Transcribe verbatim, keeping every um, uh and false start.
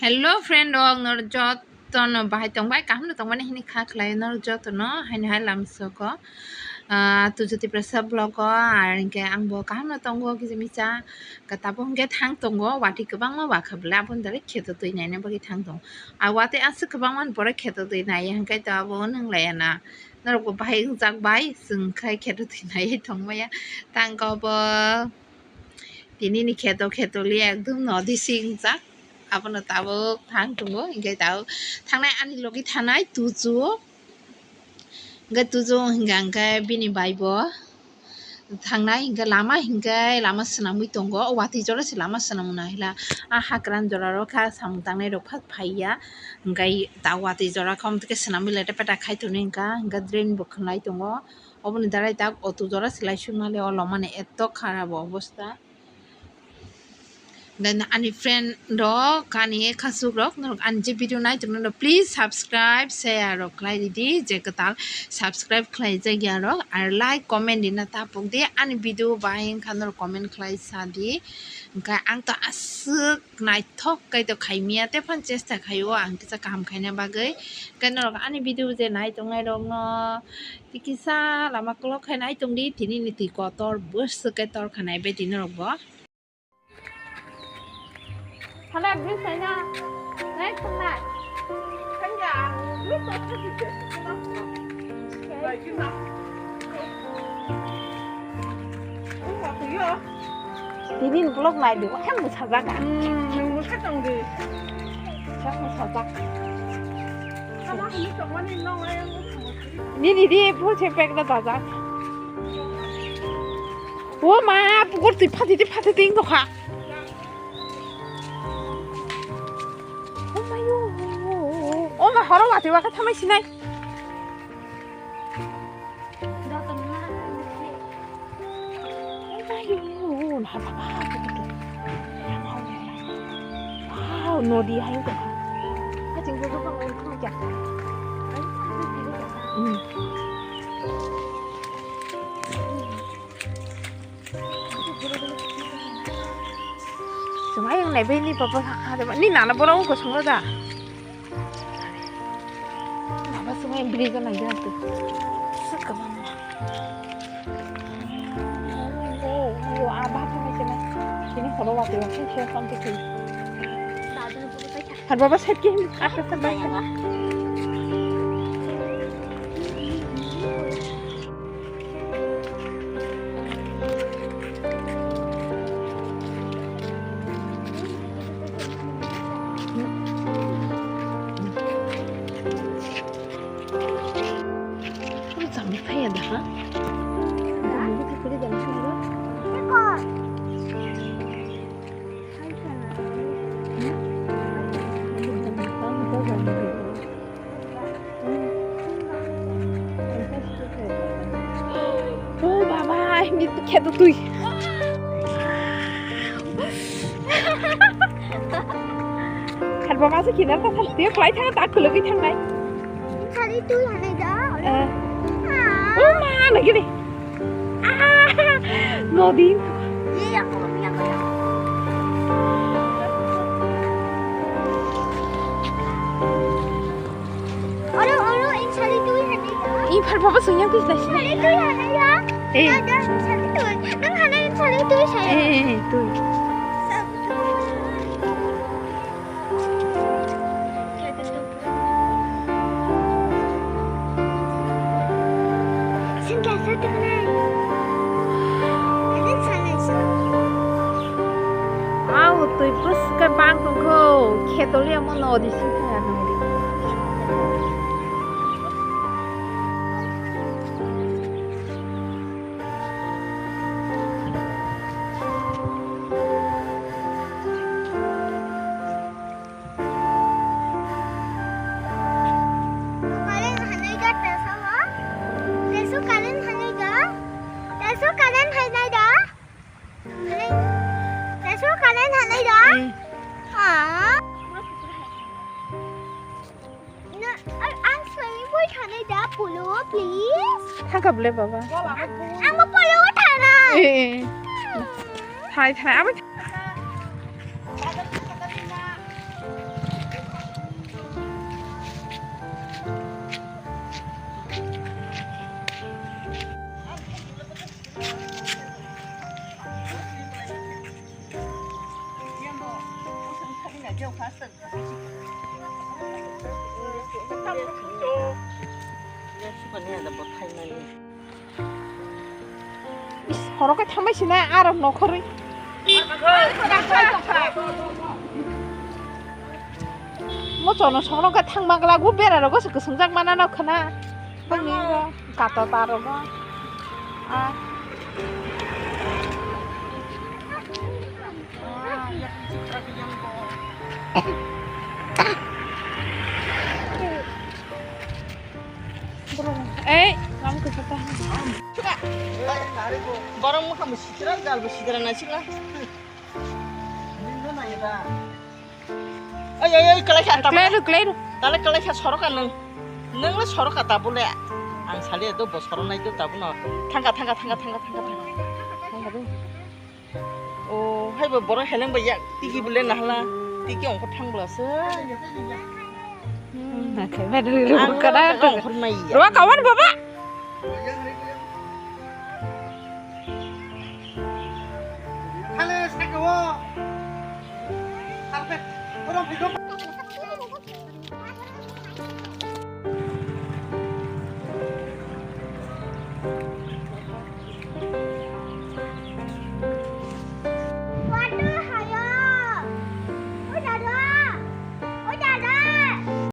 Hello friend rok, norok jotono bahai tongbai, kaham no tongmani hini kha khlai norok jotono haini hai lamsoko, ah, Tuju Tiprasa vlog o, ar hinkhe ang bo kaham no tongo kisa misa, ka tabuk hinkhe thang tongo, watwi kwbangma wakha bwle, aboni dagwi kheto twi naina bagwi thang tongo. A watwi aswk kwbangmani borok kheto twi naiya hinkhe to abo wnglaiya na, norok bo bahai wngjak bai, chwng khai kheto twi naiwi tongmaya, tang khe obo. Tini ni kheto kheto le ekdom nodi si wngjak. Abono tabuk thang tongo. Hinkhe tabuk thangnai ani logi thangnai Tuju. Hinkhe Tuju hinkha hinkhe bini bai bo thangnai hinkhe lama hinkhe lama swnamwi tongo. O watwi jora se lama swnamwi nahila. A hakran jora ro kha samung tangnai rok pha phaiya. Hinkhe ta watwi jora kha omo khe swnamwi leta peta khai tonwi hinkha. Hinkhe drain bo khwnai tongo. Oboni darai tak auto jora se lai suk male o lomani eto kharab obostha. Then ani friend rok, ani khasuk rok, norok ani je video nai tongno, please subscribe, share rok khlai ridi, je kwtal subscribe khlai jakya rok, ar like, comment rina tapok di, ani video bahai wngkha norok comment khlai sa di, hwnkhe ang to aswk naithok kaitor khaimya, tephano chesta khaio ang kisa kaham khaina bagwi. Hwnkhe norok ani video je nai tongnai rokno tikisa lama kolok khe nai tongdi, tini ni twi kotor bwswk khe tor khanai bai tini norok bo. Hala bwsai na nai tongnai. Tini ni vlog nai di, khe mwsajak ang. Hmm, nwng mwsa tong di. Khe mwsajak. Tamo hwnwi tongmani nong ayang mwsa mwsa. Nini di full se pek da dajak. O ma, pukur twi phati di phati di wng tongkha. O ma yo. O ma horo watwi wakha thamai sinai. Wow, nodi hai wngkha. Haching bo bopang wngkha. Hmm. Chwng ayang nai bai ni papa ha, ha, ni nana borok wngkha chwng da. Baba, swngo bridge o naidi ang twi. Swk kwbangma. Oh, oh, ah, bathroom hai khe na. Tini horo watwi o khe khe pang khe khe. Har baba side khe hin, ah, khe side bai khe na. Chami phaiya da ha? O baba, ini kheto twi. Khat baba se kinar ta thang, twi klai thang, ta khulugwi thangnai. Sari twi hanai da. Eh. Ah. O ma, nagini. Ah, nodi. Ye, ya, ko, ya, ko, ya. Oro, oro, in sari twi hanai da. In phar baba sungya twi sinai sinai. Sari twi hanai da. Eh. Ada, in sari twi. Nang hanai in sari twi sai. Eh, eh, eh, twi. Wow, twi bwswk khe bang tongkho, khetoli omo nodi sing thaya nangdi. Current hanai da teso o? Teso current hanai da? Teso current hanai da? Teso current hanai da? Eh. Ah. Na, ang swimming pool thanai da, polo, please. Thangkha bwle baba. Ang bo polo thanai. Eh, eh. Thai thai abo. Is, horo khe thambai sina aro nokhorwi. Mochono songno khe thangma glago, bera rogo se kwswngjak mana no khna. Bangni kato ta rogo. Ah. Ei, kamu ke pata. Borok mokha bo sitra, gal bo sitra na sila. Oi, oi, oi, kalai kha, tabuk. Klairu, klairu. Tale kalai kha, soroka nung. Nung le soroka tabule. Ang sali do bo soronai do tabuno. Thangka, thangka, thangka, thangka, thangka, thangka. Thangka do. O, hai bo borok heleng bai yak tigi bole nahla. Tigi ongkho thang bwla se. Hmm, nakhai ba dui ru kada. Ang kada ongkhor mai ya. Ruwa kawan baba. Hale saka wo. Carpet. Orang hidup.